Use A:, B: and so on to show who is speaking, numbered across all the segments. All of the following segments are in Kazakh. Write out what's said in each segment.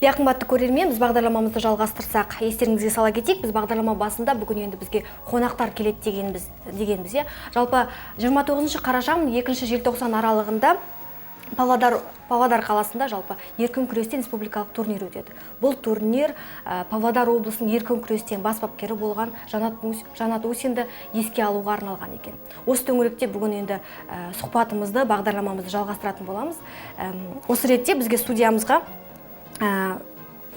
A: Иә, қымбатты көрермен, біз бағдарламамызды жалғастырсақ, естеріңізге сала кетейік, біз бағдарлама басында бүгін енді бізге қонақтар келеді дегенбіз, иә. Жалпы 29 қараша мен 2 желтоқсан аралығында Павлодар қаласында жалпы еркін күрестен республикалық турнир өтеді. Бұл турнир Павлодар облысының еркін күрестен бас бапкері болған Жанат Усинді еске алуға арналған екен. Осы төңіректе бүгін енді сұхбатымызды, бағдарламамызды жалғастыратын боламыз. Осы ретте бізге студиямызға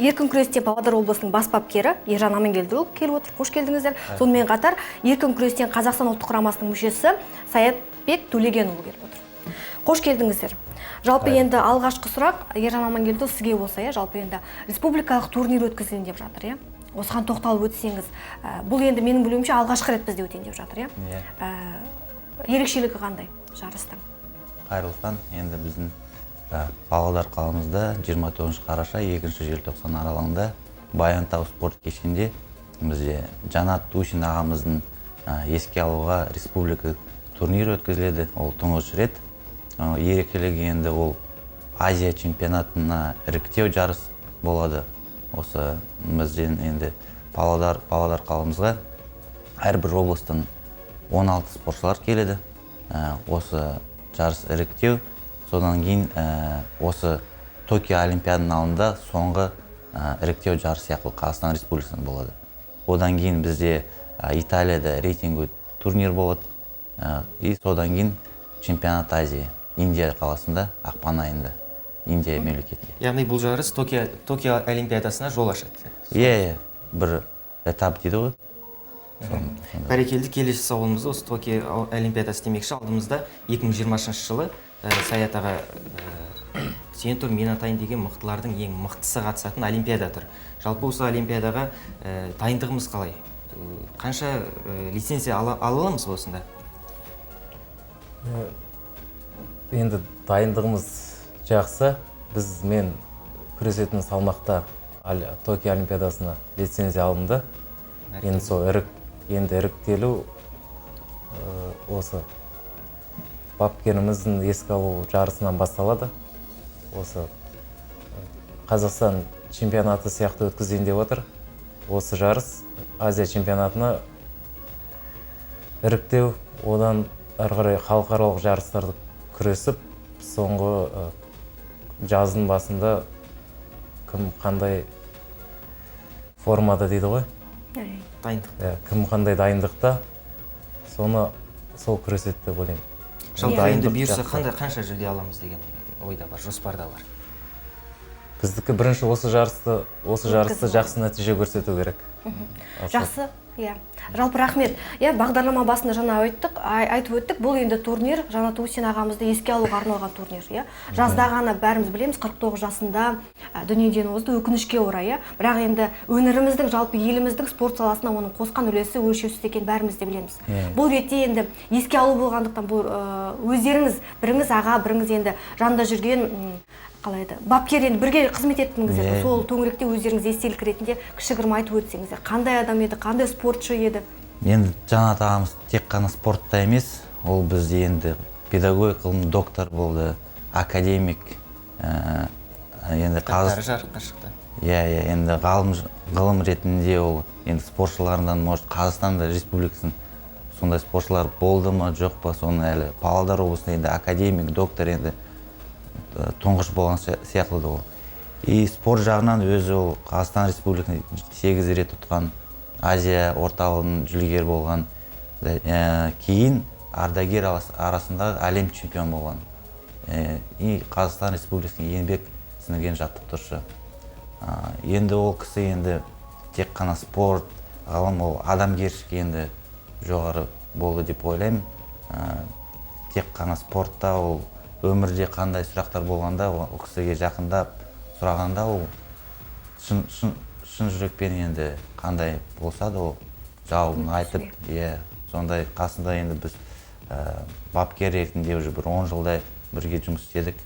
A: еркін күрестен Павлодар облысының бас бапкері Ержан Амангелдіұлы келіп отыр. Қош келдіңіздер. Сонымен қатар еркін күрестен Қазақстан ұлттық құрамасының мүшесі Саятбек Төлегенұлы келіп отыр. Қош келдіңіздер. Жалпы енді алғашқы сұрақ Ержан Амангелдіұлы сізге болса, иә, жалпы енді республикалық турнир өткізілейін деп жатыр, иә. Осыған тоқталып өтсеңіз, бұл енді менің білуімше алғашқы рет бізде өтейін деп жатыр, иә.
B: Иә.
A: Ерекшелігі қандай жарыстың?
B: Қайырлы таң. Енді біздің Павлодар қаламызда 29 қараша 2 желтоқсан аралығында Баянтау спорт кешенінде бізде Жанат Усин ағамыздың еске алуға республика турнир өткізіледі. Ол тұңғыш рет. Ерекшелігі енді ол Азия чемпионатына іріктеу жарыс болады. Осы бізден енді Павлодар қаламызға әрбір облыстан 16 спортшылар келеді. Осы жарыс іріктеу, содан кейін осы Токио олимпиаданың алдында соңғы іріктеу жарыс сияқты Қазақстан Республикасында болады. Одан кейін бізде Италияда рейтинговый турнир болады. И содан кейін чемпионат Азии Индия қаласында ақпан айында, Индия мемлекетінде.
C: Яғни бұл жарыс Токио олимпиадасына жол ашады.
B: Иә, бір этап дейді ғой.
C: Бәрекелді. Келесі сауалымыз осы Токио олимпиадасы демекші, алдымызда 2020 жылы Саят аға, сен тұр, мен атайын деген мықтылардың ең мықтысы қатысатын олимпиада тұр. Жалпы осы олимпиадаға дайындығымыз қалай? Қанша лицензия ала аламыз осында?
D: Енді дайындығымыз жақсы. Біз мен күресетін салмақта Токио олимпиадасына лицензия алынды. Енді сол енді іріктелу осы бапкеріміздің еске алу жарысынан басталады. Осы Қазақстан чемпионаты сияқты өткізейін деп отыр. Осы жарыс Азия чемпионатына іріктеу, одан ары қарай халықаралық жарыстарды күресіп, соңғы жаздың басында кім қандай формада дейді ғой.
C: Дайындық.
D: Иә, кім қандай дайындықта, соны сол күреседі деп ойлаймын.
C: Жалпы
D: Дайындық
C: енді бұйырса
D: жақсы.
C: қандай, қанша жүлде аламыз деген ойда бар, жоспарда бар?
D: Біздікі бірінші осы жарысты
A: Өткізіп
D: жақсы нәтиже көрсету керек.
A: Жақсы, иә. Жалпы рахмет. Иә, бағдарлама басында жаңа айтып өттік, бұл енді турнир Жанат Усин ағамызды еске алуға арналған турнир, иә. Жазда ғана бәріміз білеміз, 49 жасында дүниеден озды, өкінішке орай, иә. Бірақ енді өңіріміздің, жалпы еліміздің спорт саласына оның қосқан үлесі өлшеусіз екенін бәріміз де білеміз. Бұл ретте енді еске алу болғандықтан бұл өздеріңіз, біріңіз аға, біріңіз енді жанында жүрген, қалай еді, бапкер, енді бірге қызмет еттіңіздер. Сол төңіректе өздеріңіз естелік ретінде кішігірім айтып өтсеңіздер, қандай адам еді, қандай спортшы еді?
B: Енді Жанат ағамыз тек қана спортта емес, ол бізде енді педагогика ғылым доктор болды, академик, енді
C: Кітаптары жарыққа шықты.
B: Иә, енді ғалым, ғылым ретінде ол енді спортшылардан, может, Қазақстанда республикасының сондай спортшылар болды ма, жоқ па, соны әлі Павлодар облысында енді академик, доктор енді тұңғыш болған сияқты да ол. И спорт жағынан өзі ол Қазақстан Республикасының сегіз рет ұтқан, Азия орталығының жүлдегері болған. Кейін ардагер арасында әлем чемпионы болған. И Қазақстан Республикасының еңбек сіңірген жаттықтырушы. Енді ол кісі енді тек қана спорт, ғылым, ол адамгершілік енді жоғары болды деп ойлаймын. Тек қана спортта, ол өмірде қандай сұрақтар болғанда, ол кісіге жақындап сұрағанда, ол шын жүрекпен енді қандай болса да, ол жауабын айтып, иә, сондай қасында енді біз бапкер ретінде уже бір 10 жылдай бірге жұмыс істедік,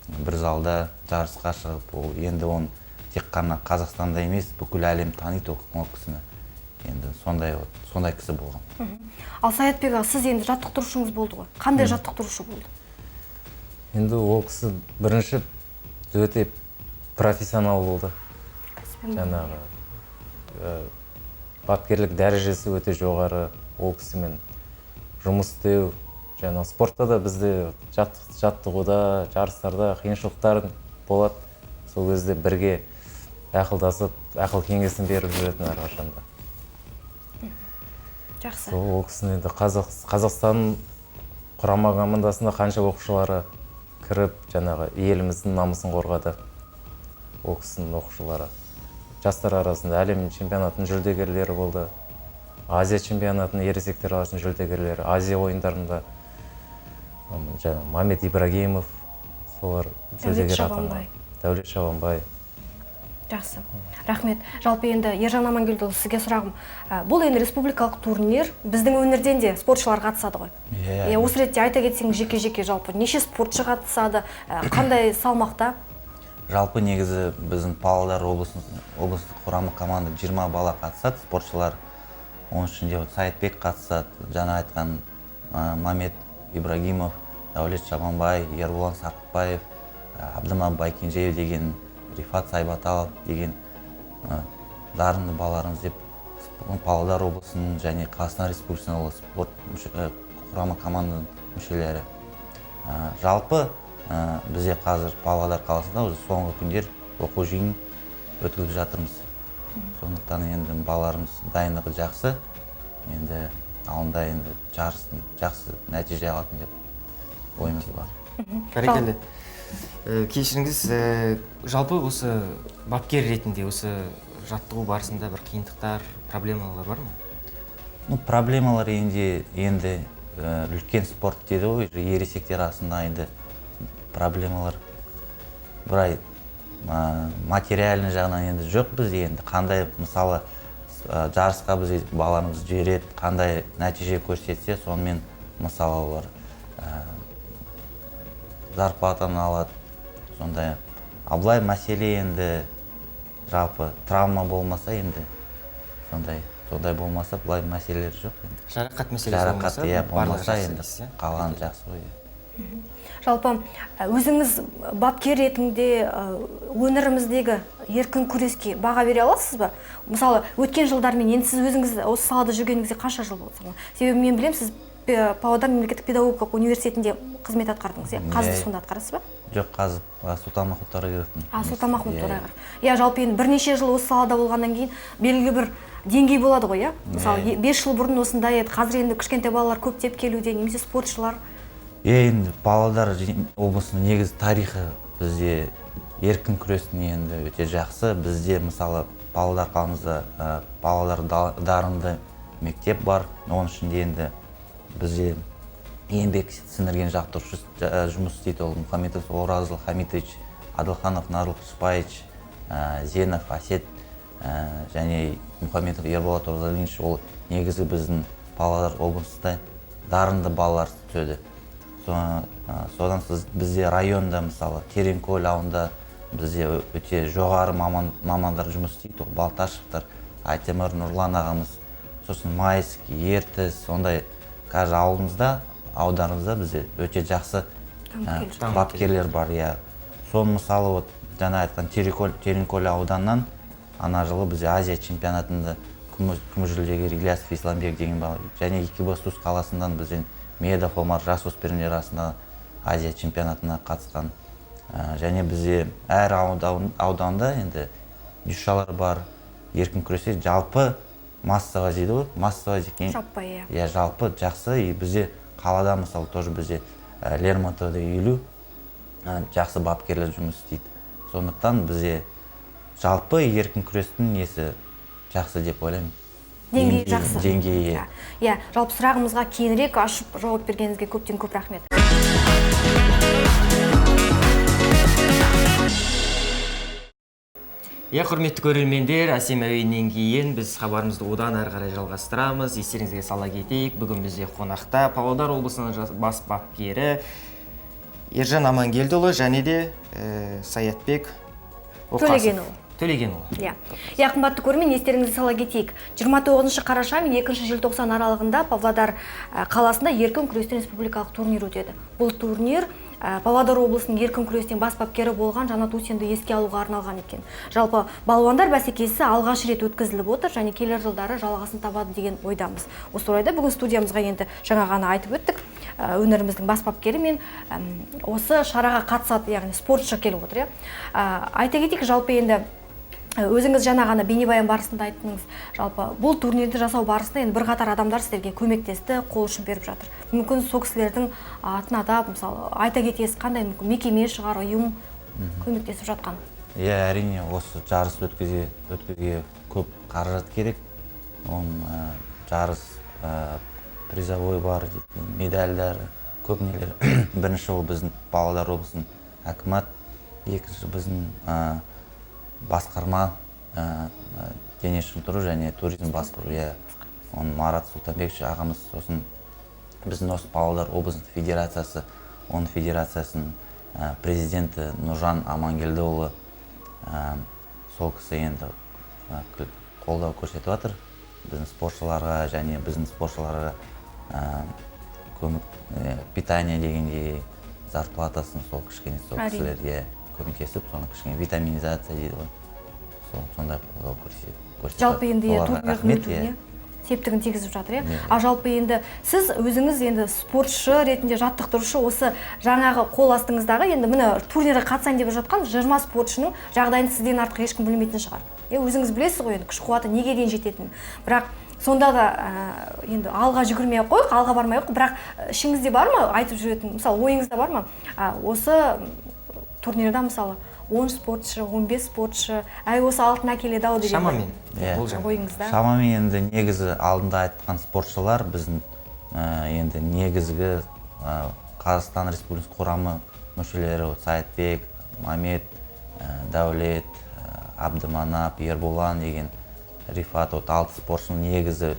B: бір залда жарысқа шығып. Ол енді оны тек қана Қазақстанда емес, бүкіл әлем таниды ол кісіні. Енді сондай, вот, сондай кісі болған.
A: Ал Саятбек аға, сіз енді жаттықтырушыңыз болды ғой, қандай жаттықтырушы болды?
D: Енді ол кісі бірінші өте Профессионал болды. Жаңағы бапкерлік дәрежесі өте жоғары. Ол кісімен жұмыс істеу, жаңағы спортта да бізде жаттығуда, жарыстарда қиыншылықтар болады. Сол кезде бірге ақылдасып, ақыл кеңесін беріп жүретін әрқашанда.
A: Жақсы.
D: Сол ол кісінің енді Қазақстан құрама командасында қанша оқушылары кіріп, жаңағы еліміздің намысын қорғады. Ол кісінің оқушылары. Жастар арасында әлем чемпионатының жүлдегерлері болды. Азия чемпионатының ересектер арасының жүлдегерлері, Азия ойындарында жаңағы Мамед Ибрагимов, солар
A: Дәулет
D: жүлдегер
A: Шабанбай.
D: атанған. Дәулет Шабанбай.
A: Жақсы. Рахмет. Жалпы енді Ержан Амангелдіұлы, сізге сұрағым. Бұл енді республикалық турнир, біздің өңірден де спортшылар қатысады ғой.
B: Иә.
A: Осы ретте айта кетсең, жеке-жеке жалпы неше спортшы қатысады, қандай салмақта?
B: Жалпы негізі біздің Павлодар облыстық құрама команда 20 бала қатысады, спортшылар. Оның ішінде Саятбек қатысады, жаңа айтқан Мамед Ибрагимов, Дәулет Шабанбай, Ерболан Сарқытбаев, Абдыман Байкенжеев деген, Рифат Сайбаталов деген дарынды балаларымыз деп Павлодар облысының және Қазақстан Республикасының спорт құрама команданың мүшелері. Жалпы бізде қазір Павлодар қаласында уже соңғы күндер оқу жиынын өткізіп жатырмыз. Сондықтан енді балаларымыз дайындығы жақсы, енді алдында енді жарыстың жақсы нәтиже алатын деп ойымыз бар.
C: Бәрекелді. Кешіріңіз, жалпы осы бапкер ретінде осы жаттығу барысында бір қиындықтар, проблемалар бар ма?
B: Проблемалар енді үлкен спорт дейді ғой, ересектер арасында енді проблемалар былай материальный жағынан енді жоқ бізде. Енді қандай, мысалы, жарысқа біз баламыз жібереді, қандай нәтиже көрсетсе, сонымен мысалы олар зарплатаны алады. Сондай. Ал былай мәселе енді жалпы травма болмаса енді сондай болмаса былай мәселелер жоқ енді.
C: Жарақат мәселесі
B: Жарақат,
C: болмаса,
B: иә,
C: барлығы
B: болмаса
C: жақсы
B: енді
C: дейсіз, иә?
B: қалған жақсы ғой, иә.
A: Жалпы, өзіңіз бапкер ретінде, өңіріміздегі еркін күреске баға бере аласыз ба? Мысалы, өткен жылдармен енді сіз өзіңіз осы салада жүргеніңізге қанша жыл болды сонда? Себебі мен білемін, сіз Павлодар мемлекеттік педагогикалық университетінде қызмет атқардыңыз, иә? Қазір
B: Иә.
A: сонда атқарасыз ба?
B: Жоқ, қазір Сұлтанмахмұт Торайғыровтың.
A: Сұлтанмахмұт
B: Иә.
A: Торайғыров. Иә, жалпы енді бірнеше жыл осы салада болғаннан кейін белгілі бір деңгей болады ғой, иә? Мысалы,
B: Иә.
A: 5 жыл бұрын осындай еді, қазір енді кішкентай балалар көптеп келуде, немесе спортшылар.
B: Иә, енді Павлодар облысының негізі тарихы бізде еркін күрестің енді өте жақсы. Бізде, мысалы, Павлодар қаламызда Павлодар дарынды мектеп бар. Оның ішінде енді бізде еңбек сіңірген жаттықтырушы жұмыс істейді, ол Мұхамедов Оразыл Хамитович, Адылханов Нарыл Құспаевич, Зенов Әсет және Мұхамедов Ерболат Оразалинович. Ол негізі біздің Павлодар облысында дарынды балалар түседі. Содан бізде районда, мысалы, Тереңкөл ауылында бізде өте жоғары мамандар жұмыс істейді. Ол Балташевтар, Айтемір Нұрлан ағамыз, сосын Майск, Ертіс, сондай қазір ауылымызда, ауданымызда бізде өте жақсы,
A: Дамып келе жатыр.
B: бапкерлер бар, иә. Соның мысалы, жаңа айтқан Тереңкөл ауданынан ана жылы бізде Азия чемпионатында күміс жүлдегер Ильясов Исламбек деген бала, және Екібастұз қаласынан бізден Медов Омар жасөспірімдер арасында Азия чемпионатына қатысқан. Және бізде әр ауданда енді дюшалар бар, еркін күресте жалпы массовый дейді ғой, массовый деген.
A: Жаппай, иә.
B: Иә, жалпы жақсы. И бізде қалада, мысалы, тоже бізде Лермонтовда 50 жақсы бапкерлер жұмыс істейді. Сондықтан бізде жалпы еркін күрестің несі жақсы деп ойлаймын.
A: Деңгейі жақсы.
B: Деңгейі.
A: Иә. Иә, жалпы сұрағымызға кейінірек ашып жауап бергеніңізге көптен көп рахмет.
C: Иә, құрметті көрермендер, әсем әуеннен кейін біз хабарымызды одан әрі қарай жалғастырамыз. Естеріңізге сала кетейік, бүгін бізде қонақта Павлодар облысының бас бапкері Ержан Амангелдіұлы және де Саятбек Оқасов.
A: Төлегенұлы.
C: Төлегенұлы.
A: Иә. Иә, қымбатты көрермен, естеріңізге сала кетейік. Жиырма тоғызыншы қараша мен екінші желтоқсан аралығында Павлодар қаласында еркін күрестен республикалық турнир өтеді. Бұл турнир Павлодар облысының еркін күрестен бас бапкері болған Жанат Усинді еске алуға арналған екен. Жалпы балуандар бәсекесі алғаш рет өткізіліп отыр және келер жылдары жалғасын табады деген ойдамыз. Осы орайда бүгін студиямызға енді жаңа ғана айтып өттік, өңіріміздің бас бапкері мен осы шараға қатысады, яғни спортшы келіп отыр. Айта кетейік, жалпы енді өзіңіз жаңа ғана бейнебаян барысында айттыңыз, жалпы бұл турнирді жасау барысында енді бірқатар адамдар сіздерге көмектесті, қол ұшын беріп жатыр. Мүмкін сол кісілердің атын атап, мысалы, айта кетесіз, қандай мүмкін мекеме шығар, ұйым көмектесіп жатқан?
B: Иә, әрине, осы жарыс өткізуге көп қаражат керек. Оның жарыс призовой бар, медальдар, көп нелер. Бірінші ол біздің Павлодар облысының әкімат, екінші біздің басқарма, дене шынықтыру және туризм басқару, иә, оның Марат Сұлтанбекович ағамыз, сосын біздің осы Павлодар облысының федерациясы, оның федерациясының президенті Нұржан Амангелдіұлы, сол кісі енді қолдау көрсетіп жатыр біздің спортшыларға және біздің спортшыларға көмек, питание дегендей, зарплатасын сол кішкене сол кісілерге көмектесіп, соны кішкене витаминизация дейді ғой, сол сондай қолдау көрсетіп.
A: Жалпы енді турнирдің өтуіне септігін тигізіп жатыр, иә. А жалпы енді сіз өзіңіз енді спортшы ретінде, жаттықтырушы, осы жаңағы қол астыңыздағы енді міне турнирге қатысайын деп жатқан 20 спортшының жағдайын сізден артық ешкім білмейтін шығар. Өзіңіз білесіз ғой енді күш қуаты неге дейін жететінін. Бірақ сонда да енді алға жүгірмей ақ қойық, алға бармай ақ қойық, бірақ ішіңізде бар ма айтып жүретін, мысалы, ойыңызда бар ма осы турнирда, мысалы, 10 спортшы, 15 спортшы, әй осы алтын әкеледі ау деген
C: шамамен
A: ойыңызда?
B: Шамамен енді негізі алдында айтқан спортшылар біздің енді негізгі Қазақстан Республикасы құрамы мүшелері Саятбек, Мамет, Дәулет, Абдыманап, Ерболан деген Рифат, вот 6 спортшының негізі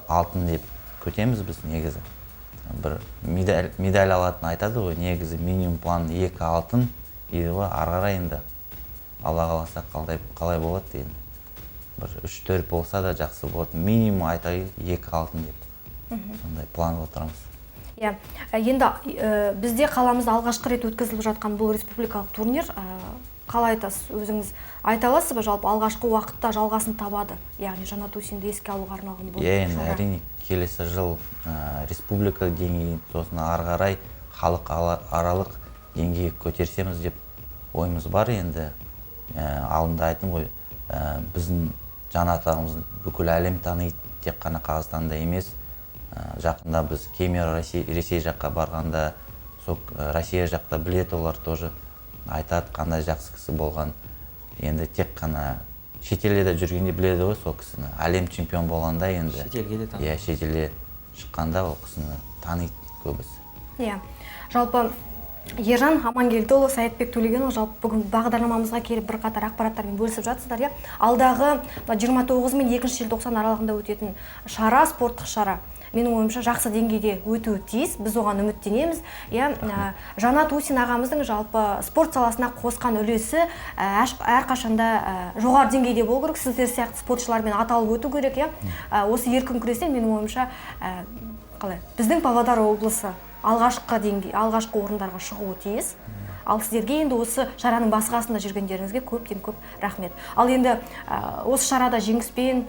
B: алтын деп күтеміз біз негізі. Бір медаль алатын айтады ғой, негізі минимум план 2 алтын дейді ғой, ары қарай енді Алла қаласа қалай болады деген. Бір 3-4 болса да жақсы болады, минимум айтайын 2 алтын деп. Сондай план отырамыз.
A: Иә, енді бізде қаламызда алғашқы рет өткізіліп жатқан бұл республикалық турнир, қалай айтасыз, өзіңіз айта аласыз ба, жалпы алғашқы уақытта жалғасын табады, яғни Жанат Усинді еске алуға арналған бұл
B: шара? Енді әрине келесі жыл республика деңгейін, сосын ары қарай халық аралық деңгейге көтерсеміз деп ойымыз бар. Енді алдында айттым ғой, біздің Жанат ағамызды бүкіл әлем таниды, тек қана Қазақстанда емес. Жақында біз Кемер Ресей жаққа барғанда, сол Россия жақта біледі, олар тоже айтады қандай жақсы кісі болған. Енді тек қана шетелде де жүргенде біледі ғой сол кісіні. Әлем чемпион болғанда енді
C: шетелге де таниды.
B: Иә, шетелде шыққанда ол кісіні таниды көбісі.
A: Иә, жалпы Ержан Амангелдіұлы, Саятбек Төлегенұлы, жалпы бүгін бағдарламамызға келіп бірқатар ақпараттармен бөлісіп жатсыздар, иә. Алдағы 29 мен 2 желтоқсан аралығында өтетін шара, спорттық шара, менің ойымша жақсы деңгейде өтуі тиіс, біз оған үміттенеміз. Иә, Жанат Усин ағамыздың жалпы спорт саласына қосқан үлесі әрқашанда жоғары деңгейде болу керек, сіздер сияқты спортшылармен аталып өту керек, иә. Осы еркін күрестен менің ойымша қалай, біздің Павлодар облысы алғашқы деңгей, алғашқы орындарға шығуы тиіс. Ал сіздерге енді осы шараның басы қасында жүргендеріңізге көптен көп рахмет. Ал енді осы шарада жеңіспен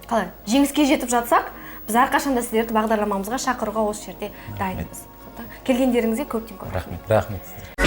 A: қалай, жеңіске жетіп жатсақ, біз әрқашанда сіздерді бағдарламамызға шақыруға осы жерде дайынбыз. Келгендеріңізге көптен көп рахмет.
D: Рахмет сіздерге.